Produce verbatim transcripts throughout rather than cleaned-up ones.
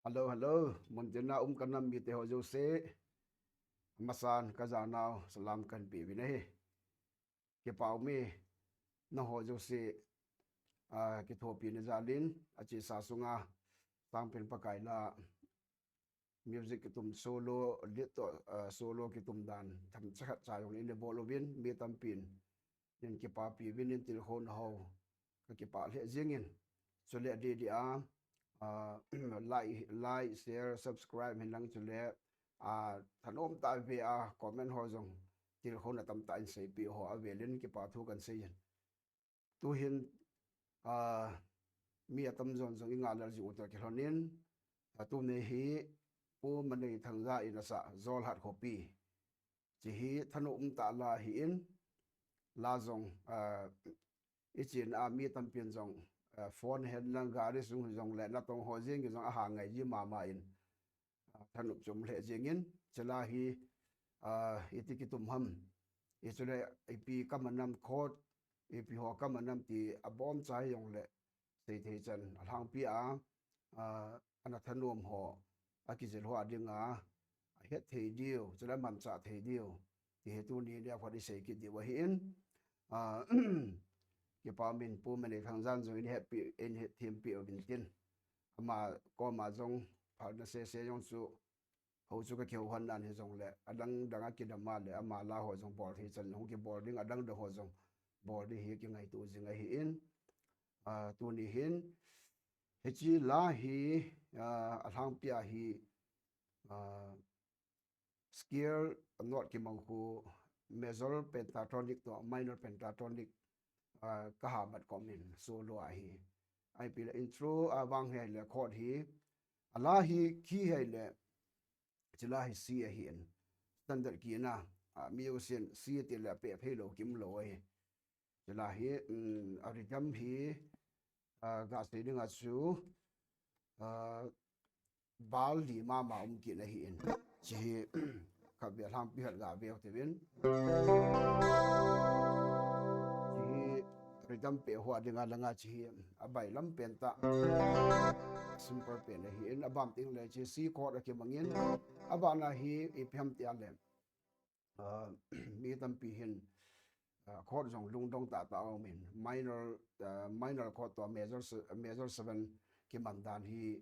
Hello, hello. Muntina um kanam mite ho jouse. Amasan kajanau salam kahin pe uvin ahi. Kipa ume, nangho jouse, ah, kithopina jalin, achesa sunga, sangpen Pakai la, music kitum solo, lead to, ah, solo kitum dan, themcha khat cha jong in le bol uvin, mi tampin, nin kipapi uvin, nin tilkhouna ho, kakipah lheh jingin. Chule adeh deh a, ah, like, like, share, subscribe hin lang chule, ah, thanom tah vea comment ho jong, tilkhouna tamtah in seipeh ho avelin kipa thu kahin seiyin. Tuhin, ah, mi atamjon jong ingailel jing u toh kilhonin, ah, tuni hi Pu Maneithangja in asah, Jorhat khopi. Hiche hi thanom tah la ahin, la jong, ah, ichen a mi tampin jong, ah, phone hen lang gari sung jong le natong ho jeng jong aha ngai ji mama in, ah, thanop chom lheh jengin, hiche la hi, ah, iti kitum ham. Hichule ipi kaman nam chord, ipi ho kaman nam ti aboncha hijongle, seithei chan alhangpi a, ah, ana thanom ho, akijil ho a dinga, ahet thei diu, chule amanchah thei diu. Ti hi tuni nia phat isei kit diu ahin, ah, kipa umin Pu Maneithangjan jong in hetpi, in hetthempi uvin tin. Ama koma jong phalna sese jong chu, hou chu kakihouhan nan hijongle, adang dang a kidam a le, ama la ho jong bol thei chan hung kibol ding, adang dang ho jong bol ding hi kingaito jing ahin, ah, tuni hin, hiche la hi, ah, alhangpi a hi, ah, scale note kimang khu major pentatonic toh minor pentatonic, ah, kahamat komin solo ahi. Ipi le intro a vang hile chord hi, ala hi key hile, hiche la hi C ahin. Standard key na, ah, mi jousen C tile apeh phei lou, kimu lou ahi. Hiche la hi, um, a rhythm hi, ah, gasei dinga chu, ah, bal li mama um kit ahin. Hiche hi, khatvei alhangpi khat gave u tivin. Hiche hi rhythm peh ho a dinga langa hiche hi abailam pen tah. Simple pen ahin, aban tengle hiche C chord a kimangin. Abana hi ipi ham tile, ah, mi tampi hin, ah, chord jong lungdong tahtah aumin, minor, ah, minor chord toh major se-, major seven kiman dan hi,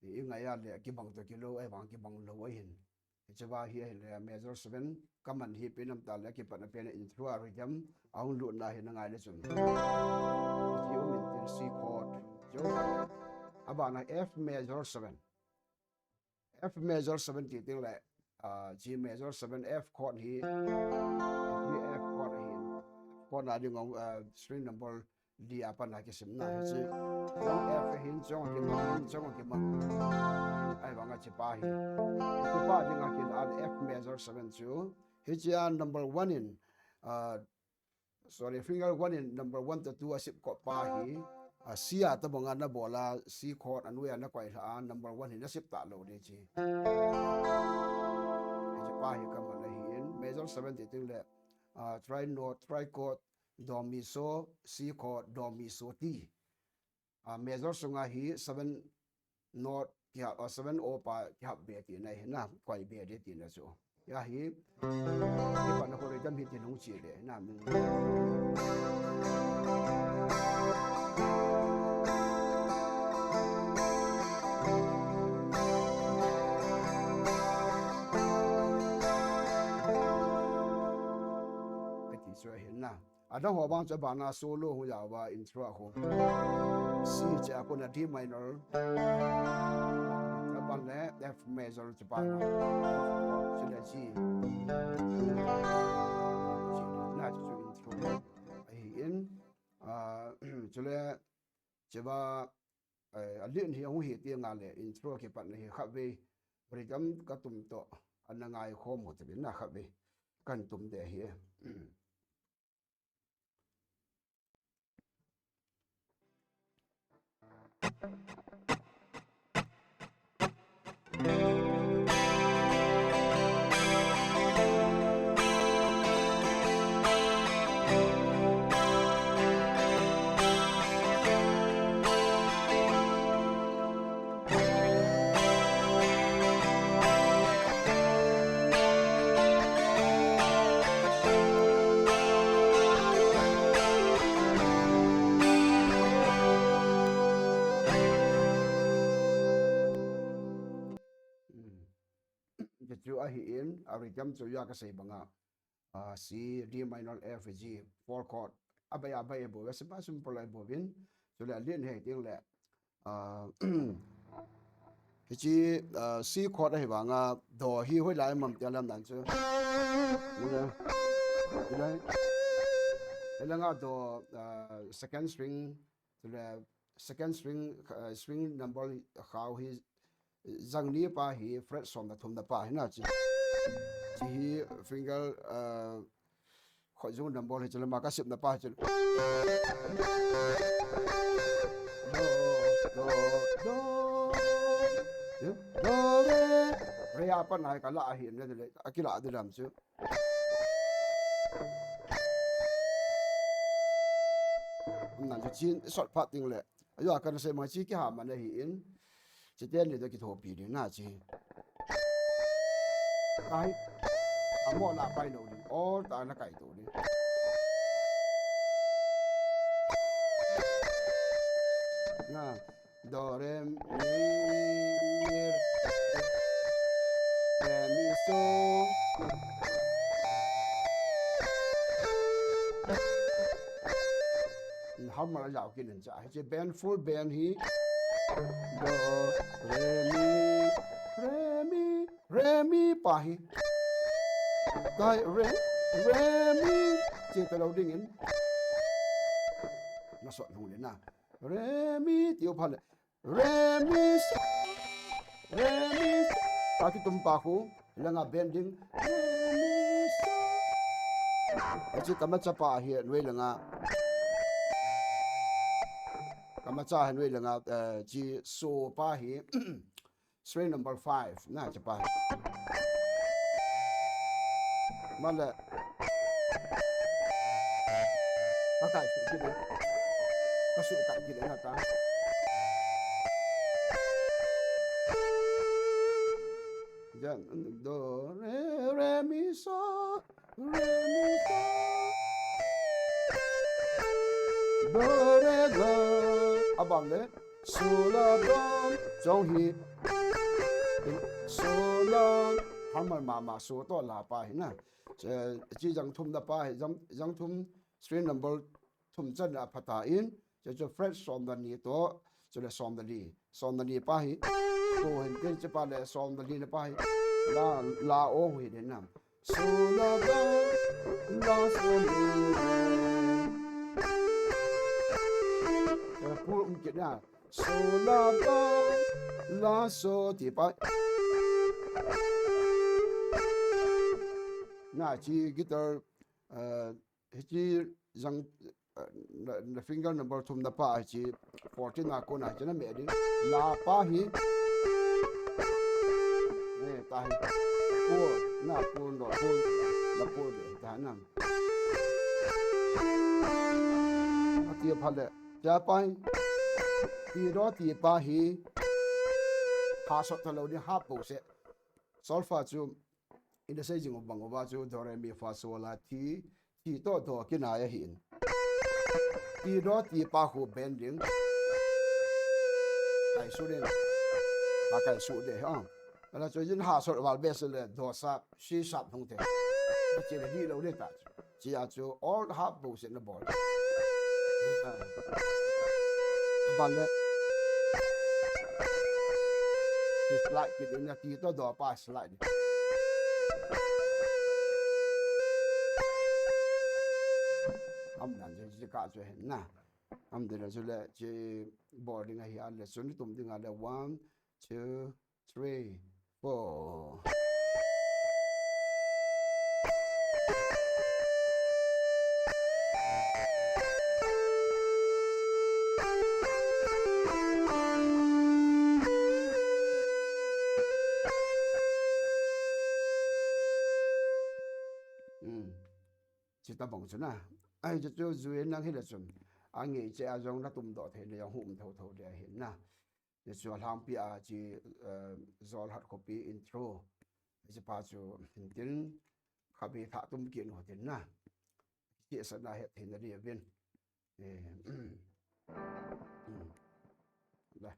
i, ingai a le kibang toh kilou, ahivang kibang lou ahin. Hiche va hi ahile major seven kaman hi ipi ham tile kipatna pen a intro a rhythm ahung lutna hi nangai le chun. Hiche umin tin C chord. Chu abana F major seven. F major seven ti tengle, ah, G major seven, F chord hi, hi F chord ahin. Chord a dinga, ah, string number li a pat a kisimna hiche. Chong F ahin, chong a kimang, chong a kimang. Ahivanga hiche pa hi. Hiche pa dinga kila F major seven chu. Hiche a number one in, ah, sorry, finger one in number one toh two a sip kop pa hi, ah, C a tabang a nabol a, C chord a noiya nakoi lha a, number one hi nasip talou ding hiche. Hiche pa hi kaman ahin, major seven ti tengle, ah, tri note, tri chord, do mi so, C chord, do mi so ti. Ah, major sunga hi seven note kihap, ah, seven o pa kihap be tina hi, nakoi be ding tina chu. Hiya hi, kipatna khu rhythm hi ti nung chi le, na min. Kati chu ahin na. Adang ho vang chu abana solo hung jao a intro a khu. C hiche a kona D minor. Aban le F major chu pa. Chule G. Na chu chu intro. Ahin, ah, chule hiche va, eh, a lead hi ahung hi tengle intro kipatna hi khatvei rhythm katum toh ana ngai khom u tivin na khatvei kahin tum ding ahi. chu ahi in, a rhythm chu ya kasei banga, ah, C, D minor, F, G, four chord. Abai, abai bou, simple, simple bou vin. Chule alen hei ting le. Ah, hiche, ah, C chord ahi vanga, do hi hoilai mam tia lam dan chu. Hilai, hilanga do, ah, second string, chule second string, ah, string number khao hi, jangni pa hi fret som le thumna pa hi na chi. Chi hi finger, ah, khojung number hi chule ma kasepna pa hi chule. Do, do, do. Do, re. Re a pat na hi kala ahi na le. Akila di lam chu. Amna chu chin sot phat ting le. Ayo kana sei ma chi kiha man ahi in. Chiten ni da kithopi ni na chi. Kai. Amo la pai lo ni. All ta na kai to ni. Na. Do, re, mi, re, mi, so. Hammer a jao kin in cha. Hiche bend, full bend hi. Do, re, mi, re, mi, re, mi, pa hi. Kai, re, re, mi. Che ta lo ding in. Na sot hung le na. Re, mi, tiu pha le. Re, mi, sa. Re, mi, sa. Pa kitum pa khu. Langa bending. Re, mi, sa. Achi kamacha pa hi, noi langa. Kamacha hi, noi langa, eh, chi so pa hi. String number five. Na, chi pa. Male. Ka kai su kile. Ka su kai kile na ta. Jan do, re, re, mi, so, re, mi, so. Do, re, la. Aban le. So, la, do. Jong hi. So, la. Hammer mama so to la pa hi na. Chi, chi jang thum na pa hi. Jang, jang thum string number thum chan a pha ta in, chu chu fret som le ni to, chule som le li, som le li pa hi, to hin tin chi pa le som le li na pa hi, la, la o hi den nam. So la do, la so mi. Eh, pu um kit na. So la do, la so ti pa. Na chi guitar, eh, Hichi jang, eh, na, na finger number thum na pa hichi fourteen na kona hichi na me ding. La pa hi. Eh, ta hi. Pu, na pu, no pu, na pu de ta na. Ati pha le. Cha pa hi. Ti do ti pa hi. Ha sot ta lo ni ha pu se. Solfa chu. Ina sei jing u bang uva chu do, re, mi, fa, so, la, ti, ti to do kinai ahi in. Ti do ti pa khu bend ding. Kai su ding. Pa kai su de ha. Ala chu jin ha sol val be se le do sa, si sa thong te. Chi le di lo le ta. Chi a chu all half bo se na bol. Ban le. Slide kit in na ti to do pa slide. Am nan je je ka chu hen na. Am de la chu le che boarding ahi a le chu ni tum ding a le one, two, three, four. Hmm. Chi ta bang chu na. Ai chu chu zui nang hi le chun. A ngei che a jong na tum do thei le jong hum tho tho de hin na. Ni chu a lhangpi a chi, eh, Jolhat khopi intro. Chi pa chu hin tin khabi tha tum kin ho tin na. Chi sa na het thei na ri vin. Eh, le.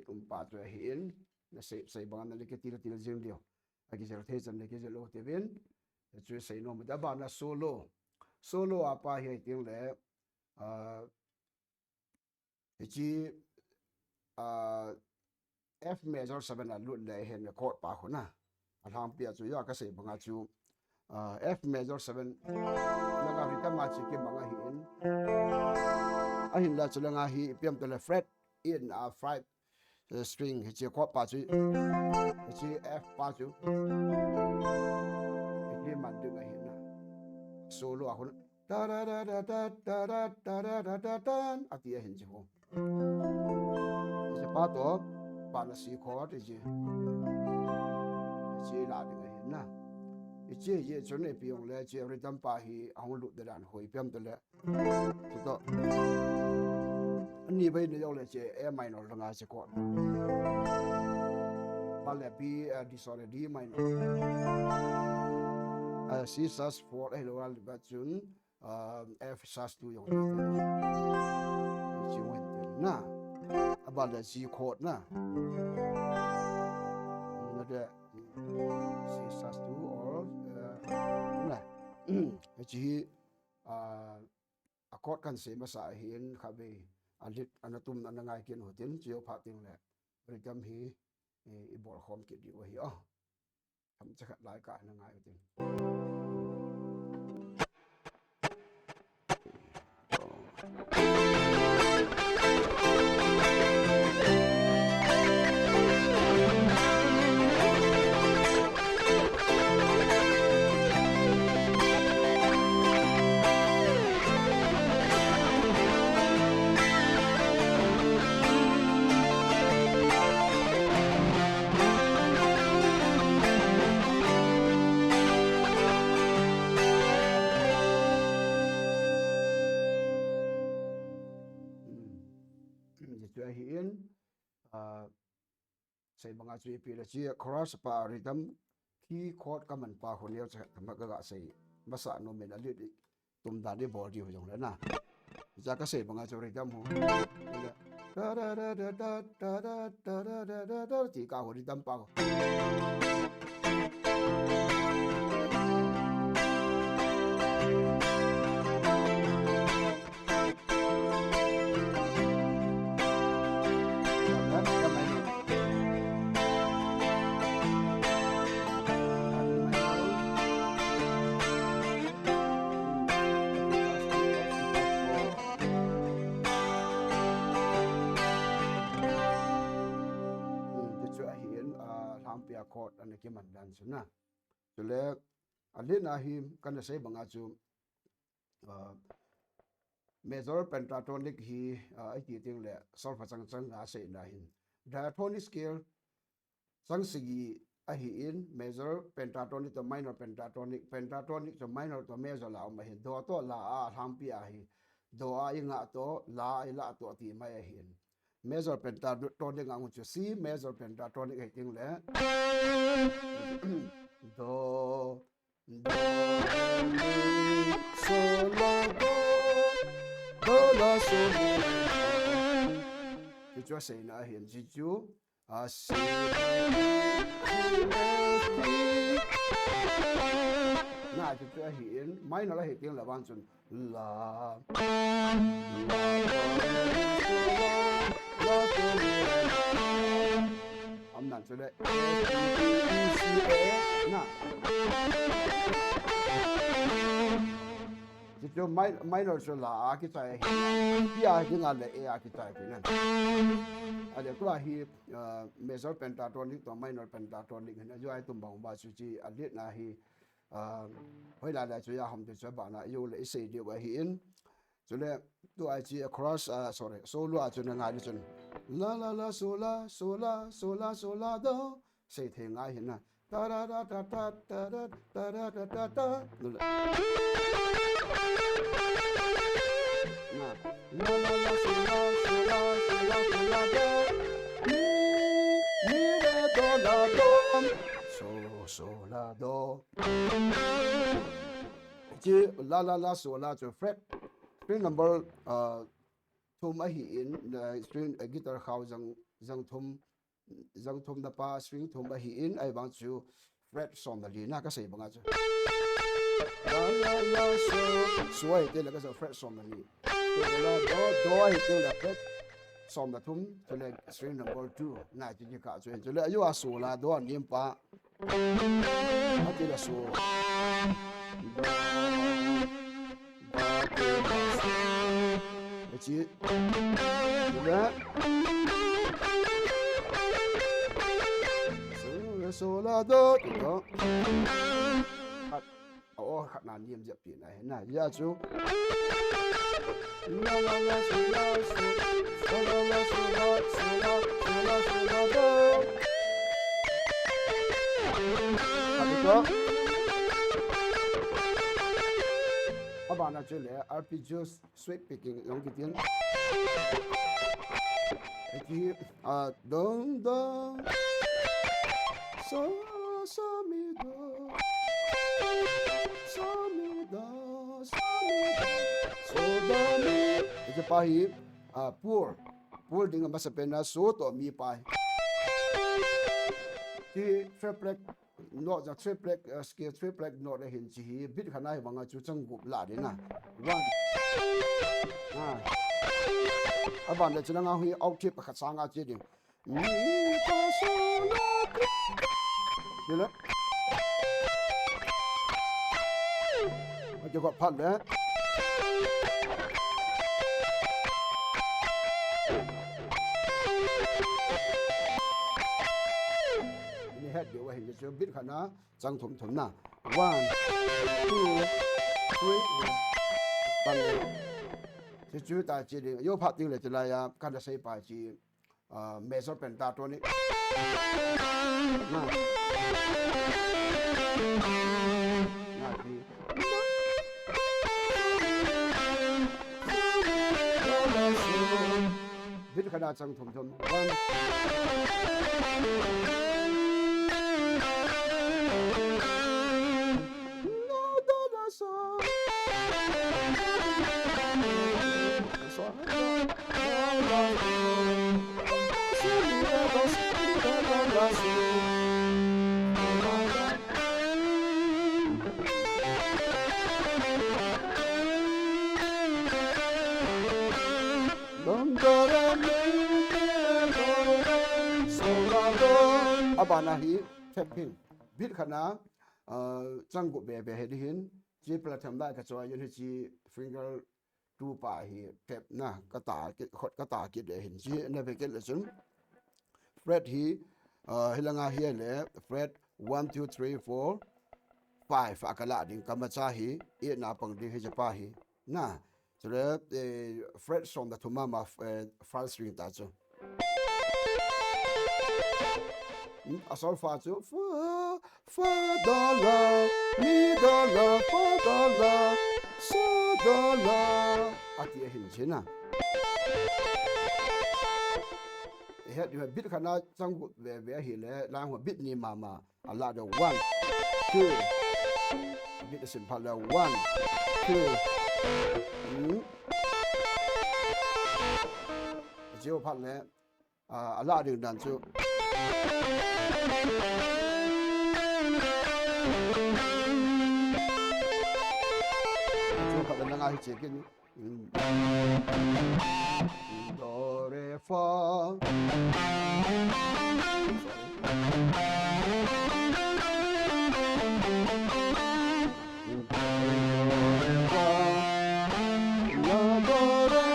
um pa chu ahin, na sei, sei banga na le kitil til jing diu. Akijil thei chan le kijil u tivin. Chu sei nom ta bana solo. Solo a pa hi ting le, ah, hichi, ah, F major seven a lut le hin chord pa khu na. Alhangpi a chu ya kasei banga chu, ah, F major seven. Langa rhythm a chi kibang ahin. Ahinla chu langa hi ipi ham tile fret in a five string, hichi chord pa chu, hichi F pa chu, hichi man ding ahi na. Solo a khun, ta da da da da da da da da da da da, ati ahin chi ho. Hichi pa to, pa na C chord, hichi. Hichi la ding ahi na. Hichi, hichi chun ipi jong le, hichi rhythm pa hi, ahung lut dan hoi piam to le. Chuto. Ani bai na jong le hichi A minor langa hichi chord. Ba le B, uh, D, sorry, D minor. Uh, C sus four, eh, lo, ba chun, uh, F sus two jong. Hichi win na. Ba le G chord na. Na de C sus two or, uh, na. Hichi, uh, a chord kan sei masa ahin khatvei a lead ana tum ana ngai kit u tin, chujou phat teng le rhythm hi, eh, i bol khom kit diu ahi a. Themcha khat lai kah ana ngai u tin. Hichu ahin, ah, sei banga chu ipi le hichi chorus pa rhythm key chord ka man pa khu neocha khat ka ma ka ga sei masa nom in a lead tum dan i bol diu jong le na. Hicha ka sei banga chu rhythm ho. Da da da da da da da da da da da da ti ka ho rhythm pa ho. Chu ahin, ah, lhangpi a chord ana kiman dan chu na. Chule, a lead na hi kana sei banga chu, ah, major pentatonic hi, ah, iti teng le solfa chang chang a seina hin. Diatonic scale chang sagi ahin, major pentatonic to minor pentatonic, pentatonic to minor to major la um ahin. Do to la a lhangpi ahi. Do a i nga to, la a i la to ti mai ahin. Major pentatonic a ngun chu C major pentatonic ahi teng le. Do, do, re, mi, so, la, do. Do, la, so, mi, re, do. Hichu aseina ahin, hichu. A, C, G, F, G. Na, hichu ahin, minor ahi teng le vang chun. La, la, la, la, la, la, la, la. Am nan chu le, A, B, B, C, A, na. Chu chu mi-, minor chu la a kichai hi. Key a hi nga le A a kichai hi na. A le tua hi, uh, major pentatonic to minor pentatonic hi na. Chu ai tum bang ba chu chi a lead na hi. Ah, hoilai lai chu ya ham ti chu bana yo le i sei diu ahin. Chule, tua chi a chorus, ah, sorry, solo a chu na ngai le chun. La, la, la, so, la, so, la, so, la, so, la, do. Sei thei ngai hi na. Ta, ra, ra, ta, ta, ta, ra, ta, ra, ta, ta, ta. Nu le. Na. La, la, la, so, la, so, la, so, la, so, la, do. Mi, mi, re, do, la, do. So, so, la, do. Chi la, la, la, so, la, chu fret. String number, uh, thum ahin, uh, string, uh, guitar khao jang jang thum, jang thum na pa, string thum ahi in, ahivang chu fret som le li na kasei banga chu. La, la, la, so, so ahi teng le kasei fret som le li. So, la, do, do ahi teng le fret som le thum, chule string number two, na chu kikah chu. Chule ajo a so, la, do, nim pa. Ati la so. Do. Do, ti la so. Achi. Chule. So, la, so, la, do. Ti do. Khat. O, khat na niam jep pi na hi na. Ya chu. La, la, la, so, la, so. La, la, la, so, la, so, la, so, la, so, la, do. Khat ni ko. Abana chule, arpeggios, sweep picking, jong kitin. Eki, a, dong, dong. So, so, mi, do. So, mi, do, so, mi, do. So, do, mi. Eki pa hi, a, pull. Pull ding a masapen na so toh mi pa hi. Ti fret black note ja, triple, eh, scale triple note le hin chi hi, beat khat na hi vanga chu chang gup la ding na. One. Ah. Aban le chu nanga hi octave khat sanga chi ding. Mi, fa, so, la, ti. Ti le. Achu khat phat le. Ni het diu ahin chu beat khat na. Chang thum thum na. One, two, three, four. Pan le. Chu chu ta chi ding. Yo phat ding le chu la ya. Kan da sei pa chi. Ah, major pentatonic. Na. Na chi. Beat khat na chang thum thum. One. Abana hi, flat ping. Beat khat na, ah, chang gup be be hi ding hin, chi platham da ka choi yun hi chi finger two pa hi fret na, ka ta kit, khut ka ta kit le hin, chi na be kit le chun. Fret hi, ah, hi langa hi le, fret one, two, three, four, five, a ka la ding, ka macha hi, eight na pang ding hi chi pa hi. Na, chule, eh, fret som le thum ma, ma, eh, first string ta chu. Hmm, a solfa chu, fa, fa, do, la, mi, do, la, fa, do, la, so, do, la. Ati ahin chi na. Eh, het, beat khat na chang gup be be hi le, lang beat ni ma ma. A la de one, two. Beat a sim phat le one, two. Hmm. Chiu phat le, ah, a la ding dan chu. Chiu phat le na ngai chi kin. Do, re, fa. La, do, re.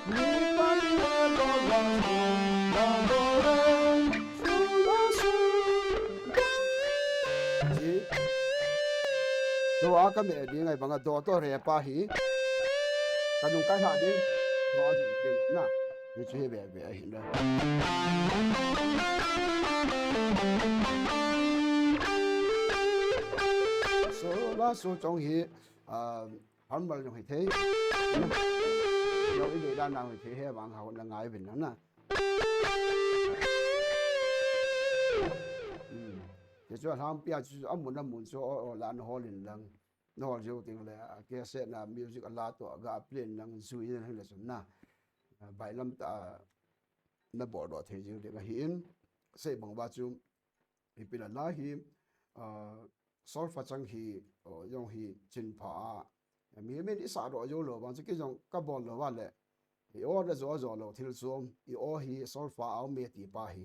Mi, fa, mi, re, do, la, si, la, do, re. Chi. Do a ka me ding ngai banga do toh re pa hi. Ka nung kai ha ding. Do a ding ding na. Ni chu hi be be ahi na. So la so chong hi, ah, Harmonic jong hithei. Lo i dei dan na hithei hi vang hao na ngai vin na. Hmm. Ti chu a lhangpi a chu amun amun chu o, o la na hol in lang. nahol jou teng le, a cassette na music ala toh ga play nang jui in hile chun na, a, bailam tah a nabol doh thei jing ding ahin, sei bang uva chu, ipi la la hi, a, solfa chang hi, o, jong hi chinpha a, mihem in isah doh jou lou vang chu kei jong kabol lou va le, i-o na jo jo lou thil chom, i-o hi solfa a um e ti pa hi,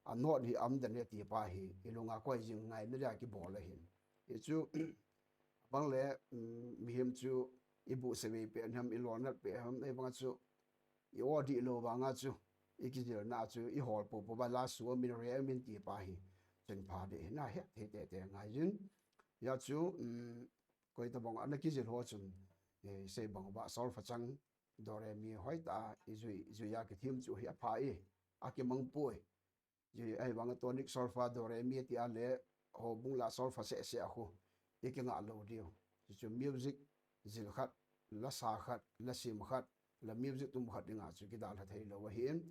a note hi a um den e ti pa hi, ilunga koi jing ngai na dia kibol ahin. Hichu, bang le, um, mihem chu ibuhse vei peh ham, ilolnat peh ham, ei bang chu, i-o dih lou vang a chu, ikijil na chu, ihol popo va la su a min re a min ti pa hi, chinpha dih hi na het thei tete ngai jin. Hia chu, um, koi tabang ana kijil ho chun, eh, sei bang uva solfa chang, do re mi hoitah a ijui, jui a kithem chu hi apha e, akimang poi. Jui ahivang a tonic solfa do re mi ti a le, houbung la solfa seh seh a khu, ikingah lou diu. Chu chu music jil khat, lasa khat, lasim khat, la music tum khat dinga chu kidalha thei lou ahin.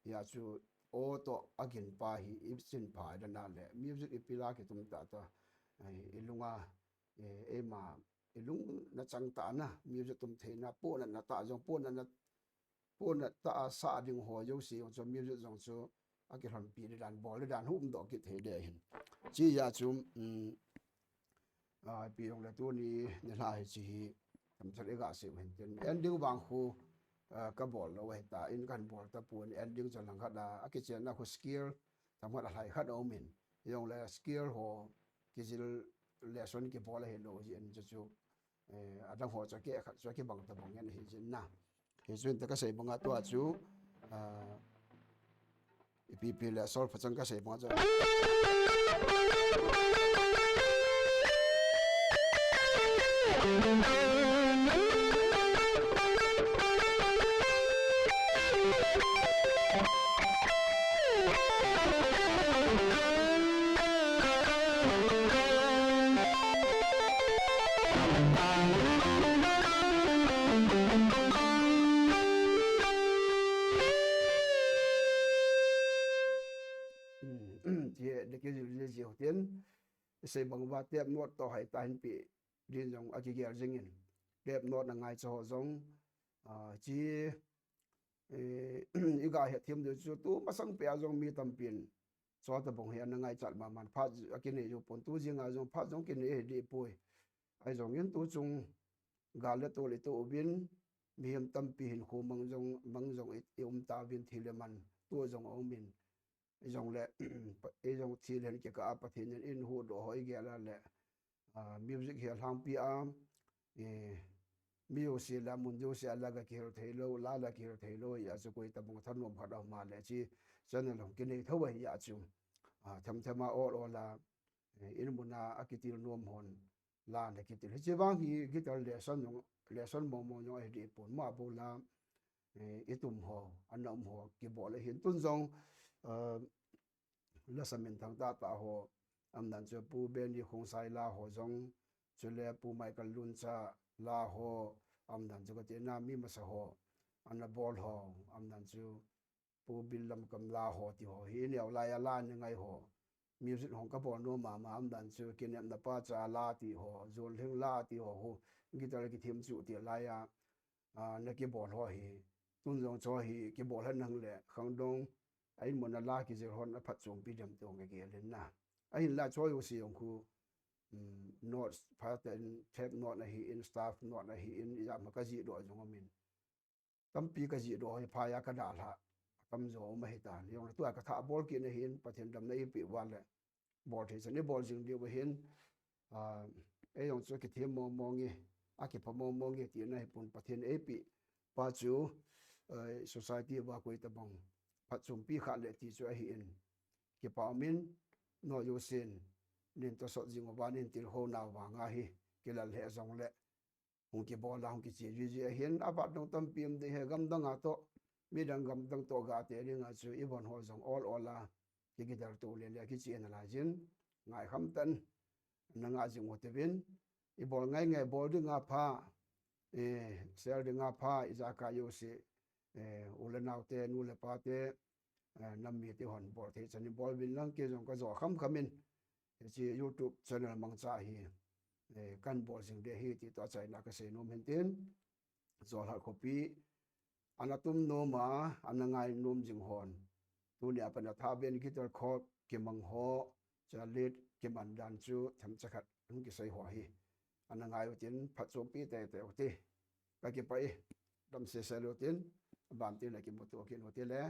Hia chu o toh agin pa hi, ichinpha dana le, music ipi la kitum tah tah, ai, ilunga, e, eima, ilung na chang tah na, music tum theina, pona na tah jong, pona na, pona tah a sa ding ho jouse jong chu music jong chu akilhonpi le dan, bol le dan, hum doh kit thei le hin. Chi hia chu, um, a, ipi jong le tuni, nilhah hi chi hi, tamchal iga sei u hin tin. Ending vang khu, a, kabol lou ahi ta, in kan bol tapon, ending chu lang khat a, akichen na khu scale, tam khat a lai khat a um in. Jong le scale ho, kijil lesson kibol ahi lou jin chu chu, eh, adang ho chu akeh khat chu akibang tabang ngen ahi jin na. Hichu inte kasei bang a tua chu, ah, ipi ipi le solfa chang kasei bang a chu. Ti, deki jil jil jil tin, sei bang uva tep note toh hai ta hin pi din jong akigel jingin. Tep note na ngaicha ho jong, ah, chi, eh, iga hethem diu chu tu masang peh a jong mi tampin chua tabang hi ana ngaichat maman phat akinei jou pon tu jing a jong phat jong kinei hi dih poi. Ahi jongin tu chung gal le tol itoh uvin mihem tampi hinkho mang jong, mang jong i, i um tauvin thil le man tu jong a um in. Ijong le, ijong thil hen kikah a Pathen in eihuhdoh ho igel a le, ah, music hi alhangpi a, eh, mi jouse la, mun jouse a la ga kihil thei lou, la la kihil thei lou, hia chu koi tabang thanom khat a um a le chi channel hung kinei tho ahi a chu, ah, them them a ol ol a, eh, in mun a akitil nom hon, la na kitil. Hiche vang hi guitar lesson jong, lesson mong mong jong ahi dih pon ma bou la, eh, itum ho, ana um ho, kibol ahin tun jong, eh, lasa minthang tah tah ho, aumdan chu Pu Benny Khongsai la ho jong, chule Pu Michael Luncha la ho, aumdan chu kati na mi masa ho, ana bol ho, aumdan chu Pu Bil Lamkam la ho ti ho hi, ineo lai a la ni ngai ho. Music hong kabol nom mama, aumdan chu Kinepna Pacha la ti ho, Jonlhing la ti ho, ho guitar kithem chu ti lai a, a, na kibol ho hi. Tun jong chu hi kibol hen nang le, khangdong, a in mun a la kijil hon aphatchompi dem ti hong kagel in na. Ahinla chu jouse jong khu, um, notes, phat in, tape note ahi in, staff note ahi in, ijat ma kajih doh jong aum in. Tampi kajih doh hi phai a kadalhah, atamjo um ahi tan. Jong le tua kathah bol kit na hin, Pathen damna eipeh uva le, bol thei chan ibol jing diu ahin, ah, ei jong chu kithem mong mong e, akipha mong mong e tina hi pon Pathen eipeh pa chu, eh, society uva koi tabang phatchompi khat le ti chu ahi in, kipa um in, note jousen, nin tosot jing uva nin tilkhou nau vang a hi, kilal lheh jong le, hung kibol a, hung kiche jui jui ahin, abat dong tampi um ding ahi gamdang a toh, midang gamdang toh gate ding a chu, ivon ho jong ol ol a, kigidal to le le kiche na lai jin, ngai kham tah in, na ngah jing u tivin, ibol ngai ngai bol ding a pha, eh, share ding a pha, ijakai jouse, eh, u le nao te, nu le pa te, eh, nam mite hon bol thei chan in bol uvin lang kei jong kajo kham kham in, hiche YouTube channel mangcha hi, eh, kan bol jing de hi ti toh achaina kasei nom hin tin. Jorhat khopi, ana tum nom a, ana ngai nom jing hon. Tunia pat a Thaben guitar chord kimang ho, chule lead kiman dan chu themcha khat hung kisei ho hi. Ana ngai utin phatchompi teitei uti. Kakipah e, damsel sel utin, aban tin le kimuto kit uti le.